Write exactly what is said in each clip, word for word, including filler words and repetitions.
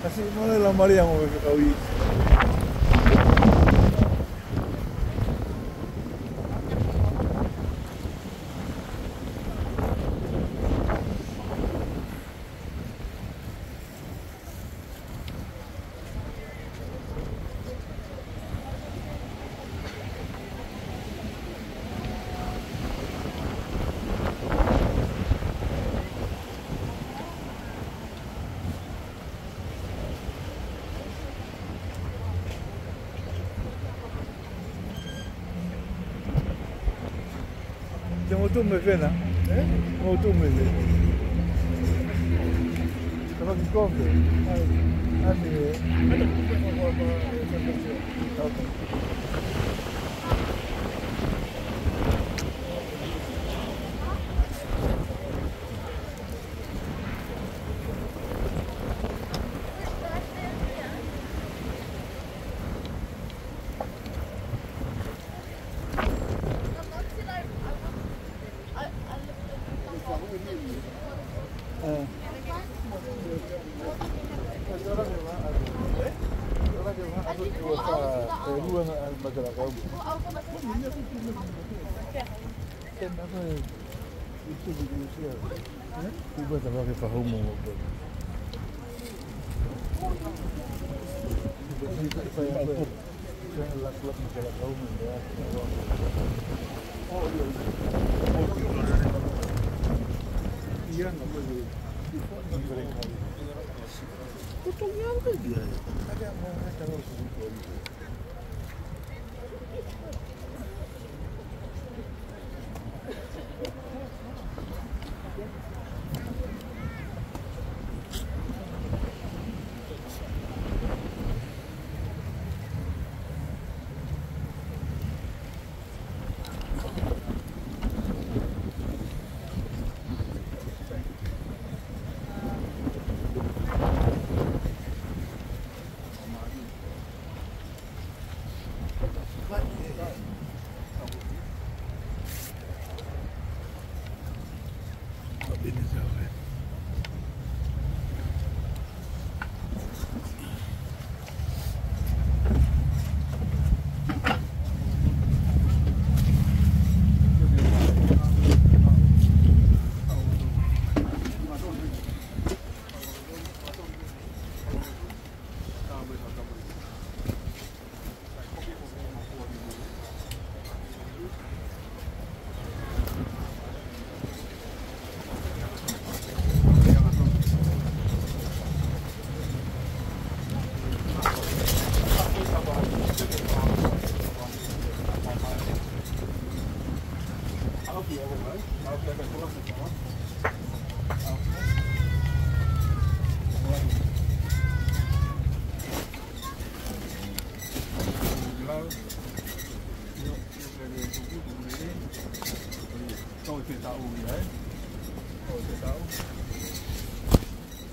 Kasi mo le la Maria mo ke kau i. Te mo tu me fena. Eh? Mo tu me fena. Kalo ki koke. Ai, ai, me. Ai, ta kupe ko ko ko. Okay.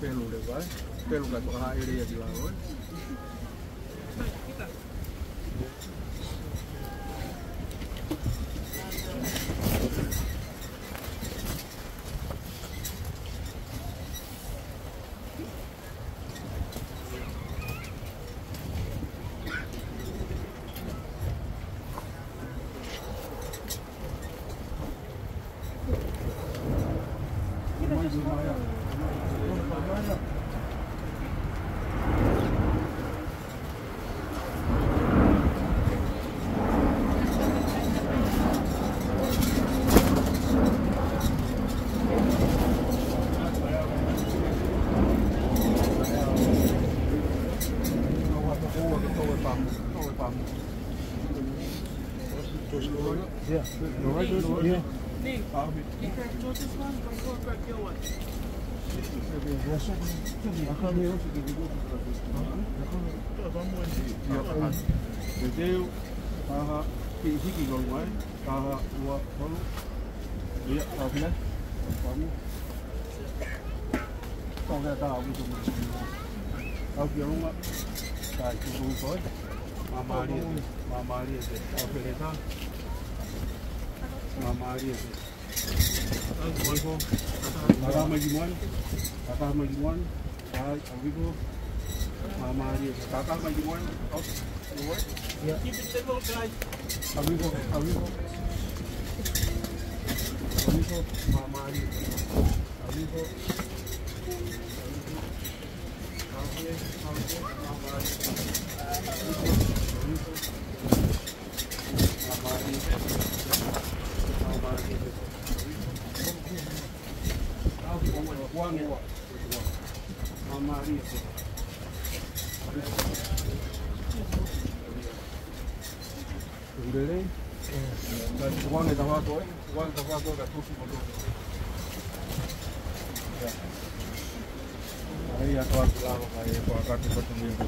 Pelu leva, eh? Pelu ka toka ha area ki lalo, eh? Yeah. All right, yeah. Nate, you can draw this one, but draw back your one. Te teu, aha, ki hiki ko mai, aha, ua, tolu. Ia, aha, pamu. Tau ke tā, au ki tō mai. Au ki ʻolunga. Kai, ki tō mai. Māmālie, māmālie te. Au ke leta. Māmālie te. Au ki tō mai. Tata mai ki muʻa. Tata mai ki muʻa. Kai, au ki tō. Māmālie. Kākā mai ki muʻa. Out. Ki muʻa. Yeah. Keep it simple, guys. Amigo, amigo. Amigo, māmālie. Amigo. Amigo. Amigo, māmālie. Amigo, amigo. Māmālie. Māmālie. Amigo. Māmālie. Umbele. Ka tukuange tafato, eh? Tukuange tafato ka tusi mo tusi. Ai, ako ako lava ka e ko akate ko tumi ko.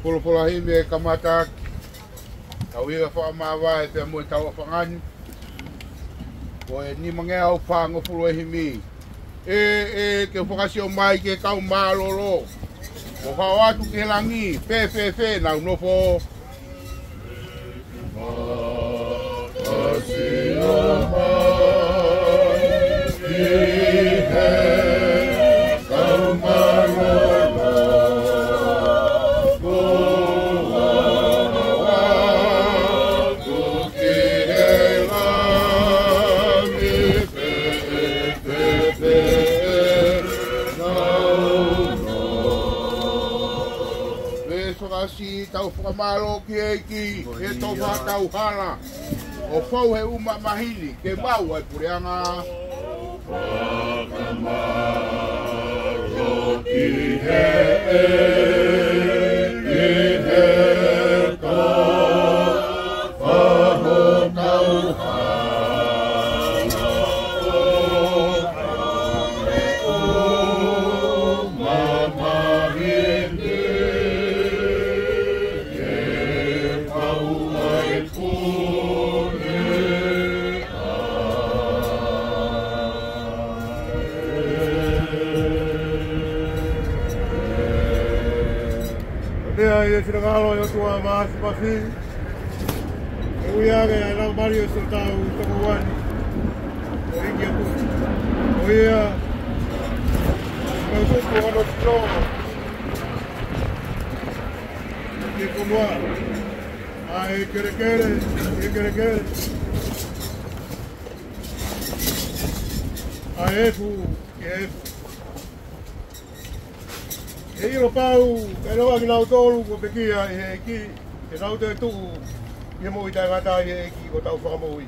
Folofola himi e kamata ʻaki. Tau ʻi he fakamāvae pea mo e tau fangani. Ko e nimangeau fāngofulu e himi. ʻE, ʻe, ke u fakasio mai ki he kau mālōlō. ʻO hao atu ki he langi, fēfē nau nofo. Fakasio mai ki he kau mālōlō. Ko au atu ki he langi, fēfē nau nofo. Pea fakasi tau fakamālō ki he ʻEiki, he tofa tau hala. ʻO fou he uma mahini, ke maʻu ai puleʻanga. Fakamālō ki he ʻEiki, he tofa tau hala. Pea ʻi he finangalo ʻo e ʻOtua Māfimafi, ʻe ui ange ʻa e Laumālie ʻo Sihova ʻi hotau toko ua ni. ʻO hiki atu. Ko ia, ʻoku mau tuku hono sino ki he fonua. ʻA e kelekele ki he kelekele. ʻA e efu ki he efu. ʻE ʻilo pau, ʻe ʻiloa kinautolu kuo pekia ʻe he ʻEiki, ke nau toe tuʻu ʻi he moʻui taʻengata ʻi he ʻEiki ko hotau Fakamoʻui.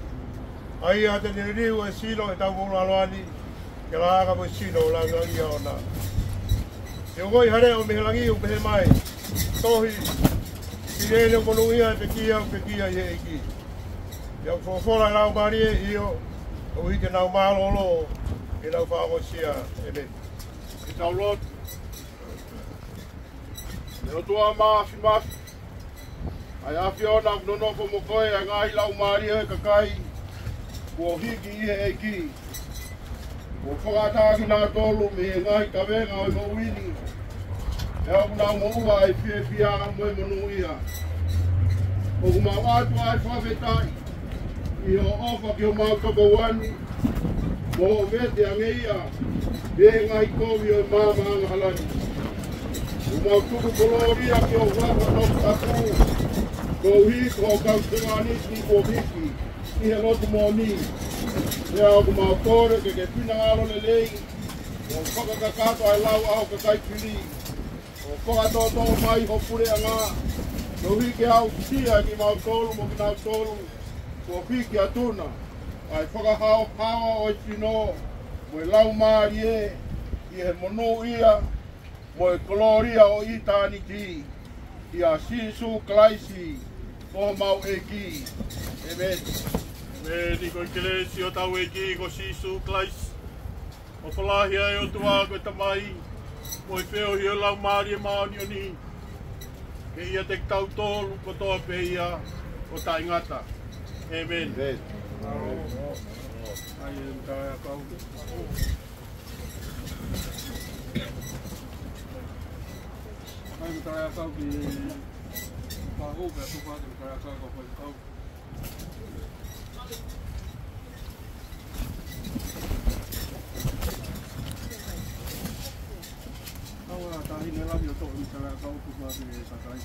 ʻA ia te ne liliu ʻa e sino ʻetau moʻulaloa ni, ke langa mo e sino langilangi ʻoʻona. ʻE ongoʻi ha leʻo mei he langi ʻoku pehē mai, tohi, siʻi eni ʻoku monūʻia ʻa e pekia ʻoku pekia ʻi he ʻEiki. Pea ʻoku folofola ʻa e Laumālie, ʻio, ʻoku ʻi ai ke nau mālōlō, ke nau fakaongosia. ʻĒmeni. Ke tau lotu. ʻE ʻOtua Māfimafi, ʻa e ʻAfiona ʻoku nonofo mo koe ʻa e ngaahi laumālie ʻo e kakai kuo hiki ʻi he ʻEiki. Kuo fakaʻatā kinautolu mei he ngaahi kavenga ʻo e moʻui ni, pea ʻoku nau moʻua ʻa e fiefia mo e monūʻia. ʻOku mau ʻoatu ʻa e fakafetaʻi ʻi hoʻo ʻofa ki homau toko ua ni, mo hoʻo vete ange ia mei he ngaahi kovi ʻo e maama angahala ni. ʻOku mau tuku kolōlia ki ho huafa toputapu, koeʻuhi ko hoʻo kau sevāniti kuo hiki ʻi he lotu moʻoni. Pea ʻoku mau kole ke ke finangalo lelei, ʻo fakakakato ʻa e lau ʻa ho kakai fili, ʻo fakatoʻotoʻo mai ho puleʻanga, koeʻuhi ke aʻusia kimautolu mo kinautolu kuo hiki atu na, ʻa e fakahaohaoa ʻo e sino mo e laumālie, ʻi he monūʻia mo e kolōlia ʻo ʻitāniti, ʻia Sīsū Kalaisi ko homau ʻEiki. ʻĒmeni. ʻĒmeni. Ko e kelesi ʻa hotau ʻEiki ko Sīsū Kalaisi, ʻofa lahi ʻa e ʻOtua ko e Tamai, mo e feohi ʻo e Laumālie Māʻoniʻoni, ke ʻiate kitautolu kotoa pē ia ʻo taʻengata. ʻĒmeni. ʻĒmeni. ʻAi, e, ka, ka, Fai mo tala ʻakau ki Pahu, pea tuku atu mo tala ʻakau ki Pahu. Aua, taʻahine Lavi ʻo toʻo mo tala ʻakau, tuku atu ki Sakai.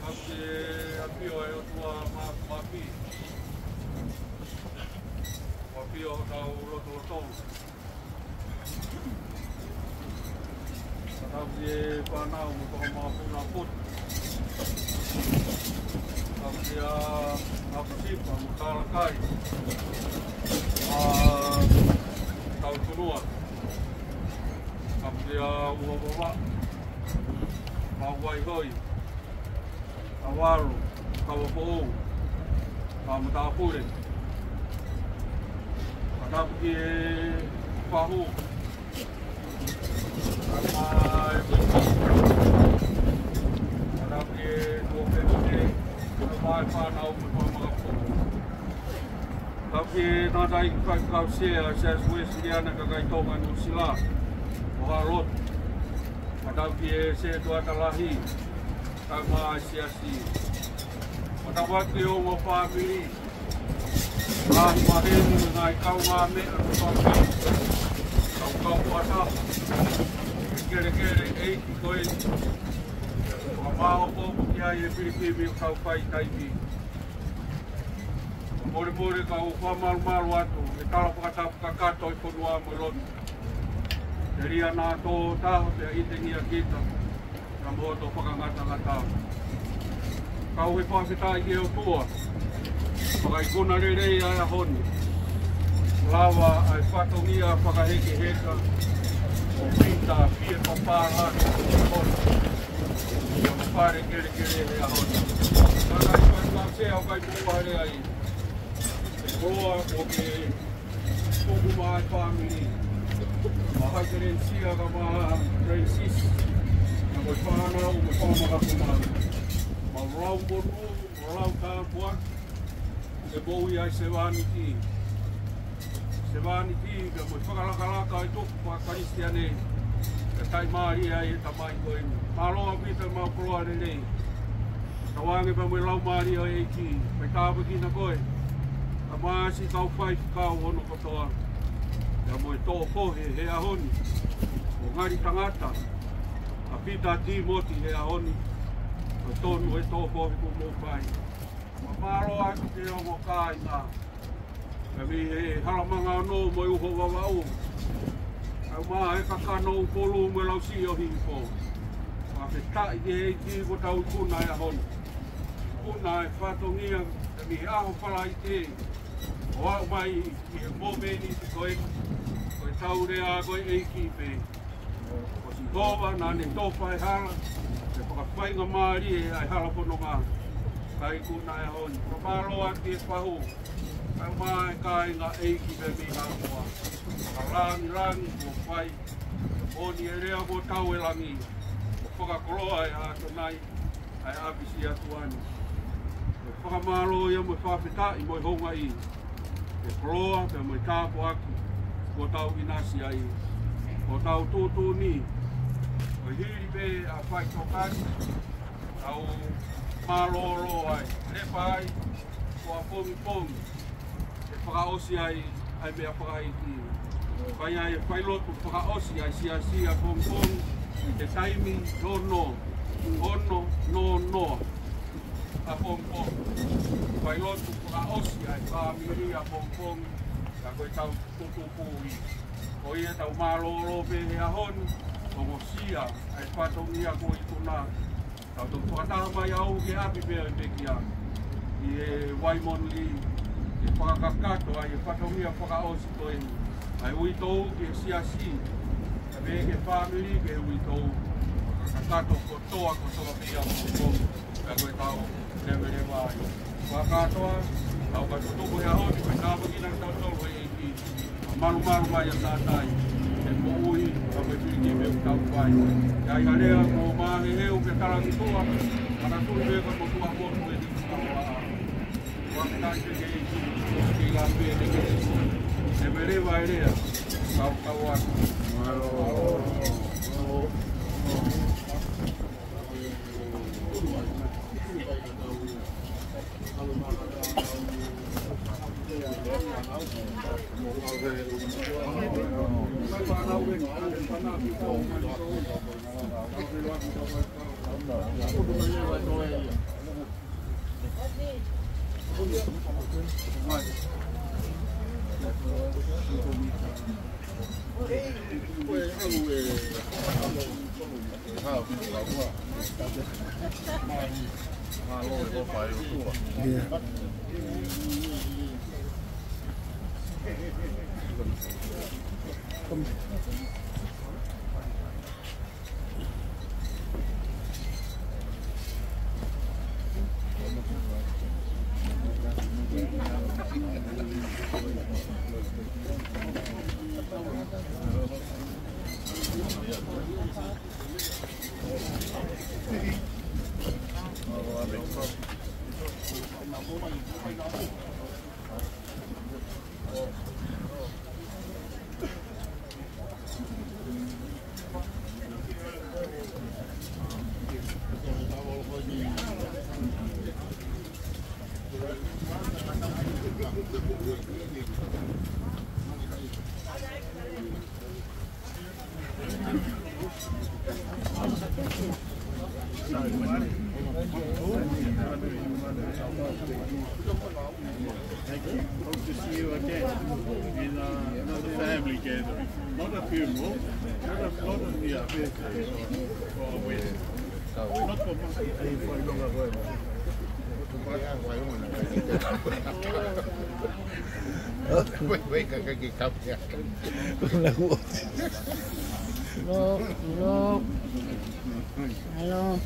Ka ke ʻafio ʻe ʻOtua Māfimafi. ʻAfio hotau lotolotonga. Ka tau ki he fānau mo e toka makapuna poto. Tau ki he ʻapi sipa mo Talakai. ʻA, tau tunua. Tau ki he ua vava. Mau vai hoi. Kavalu, Kavapoʻou, Kavamatapule. Ka tau ki he fahu. Ka mai, ka tau ki he tuʻa pepite, ka mai fānau mo e toka makapuna. Tau ki he tangataʻeiki faifekau sea ʻa e Siasi Uēsiliana Kakai Tonga Nuʻusila, ʻo Haʻalotu. Ka tau ki he setuata lahi, Kae ʻumaʻā e siasi. Fakatapu atu ki he ongo fāmili. Ngaahi maheni, ngaahi kaungāmeʻa, kau fāmili. Kau kau ata. Kelekele ʻeiki ko ē. Fakamāʻopoʻopo ki ai e pilikimi ʻoku tau fai taimi. Molemole kau fakamalumalu atu, e tala fakatapu kakato ʻi he fonua mo e lotu. Telia naʻa tō taha pea ʻitengia kita, ka mo hoto fakangatangata. Kau fakafetaʻi ki he ʻOtua, fakaikuna lelei ʻa e ʻaho ni. Lava ʻa e fatongia fakahekeheka, ʻo Pita Fie Papālani, ʻo ia mo Fale Kelekele he ʻaho ni. Ka ʻikai fai mase au kai mua lea ai. E koloa ko ke tuku mai fāmili. Maha Kerensia ka Maha Francis. Ka mo e fānau mo e fāmili ko ē. Mau lau monū, mau lau tāpuaki. Ke moʻui ai sevāniti. Sevāniti, pea mo e fakalakalaka ʻo e tupu fakakalisitiane. Ke taʻimālie ai e tamai ko eni. Mālō ʻaupito ʻemau koloa lelei. Tauange pea mo e laumālie ʻo e ʻEiki. Fai tāpuekina koe. Kae ʻumaʻā siʻi kau faifekau hono kotoa. Pea mo e toʻo fohe he ʻaho ni. Mo e ngali tangata. ʻA Pita Tīmoti he ʻaho ni. Ko e tonu e toʻo fohe kuo mou fai. Mālō atu ki he ongo kāinga. Kae ʻumaʻā e Halamanga Ono mo e Uho Vavaʻu. Kae ʻumaʻā e kakano ʻo Upolu mo e Lausiʻi ʻo Hihifo. Fakafetaʻi ki he ʻEiki kuo tau ikuna e ʻaho ni. Ikuna e fatongia, kae ʻumaʻā e ʻaho Falaite. ʻO aʻu mai ki he momeniti ko eni. Ko e tau lea ko e ʻEiki pē. Ko Sihova naʻa ne tofa e hala, ke fakafaingamālie ʻa e hala fononga. Kae ikuna e ʻaho ni. Fakamālō atu ki he fahu. Kae ʻumaʻā e kāinga ʻEiki pē mei Haʻamoa. Fakalāngilangi kuo fai. Moʻoni e lea kuo tau ʻi langi. Kuo fakakoloa ʻe ʻAtonai ʻa e ʻapisi ʻa e ʻOtua ni. Ko e fakamālō ia mo e fakafetaʻi mo e houngaʻi. Ko e koloa pea mo e tāpuaki kuo tau ʻinasi ai. Kuo tau tuʻutuʻuni. Ko e hili pē ʻa e faitokani. Tau mālōlō ai. Lepa ai. Ko e pongipongi. ʻE fakaʻosi ai, ʻa e meʻa fakaʻeiki. Fai ai e failotu fakaʻosi ʻa e siasi ʻapongipongi, ʻi he taimi ono, ono noa noa ʻapongipongi. Failotu fakaʻosi ʻa e fāmili ʻapongipongi, ka ko e tau tutuku ʻi. Ko ia tau mālōlō pē he ʻaho ni, ongosia ʻa e fatongia kuo ikuna. Tau toki fakataha mai au ki he ʻapi pē ʻo e pekia. ʻI he Waimonu Lī, ke fakakakato ai e fatongia fakaʻosi ko eni. ʻA e uitou ki he siasi, kae pehē ki he fāmili ki he uitou. Fakakakato kotoa, kotoa pē ia mo ko. Ka ko e tau leveleva ai. Fakakātoa, tau ka tutuku he ʻaho ni, ko e tāpuekina kitautolu ʻe he ʻEiki. Malumalu mai ʻa Satai, ʻe moʻui, ka ko e pilikimi ʻoku tau fai. ʻI ai ha lea, ko e māheheu, ke talangituʻa, mana tui pē ka mo tuʻa motu ʻe ni kau a. Ua me nai te ke ʻEiki, ke ila pē te ke ʻEiki. ʻE me leva e lea, kau kau atu. Thank you. Hope to see you again in, uh, another family gathering. Not a funeral, not a, not a, yeah, birthday or, or a wedding. Not for much. Wait, wait, wait, wait, wait. No, no. Hello.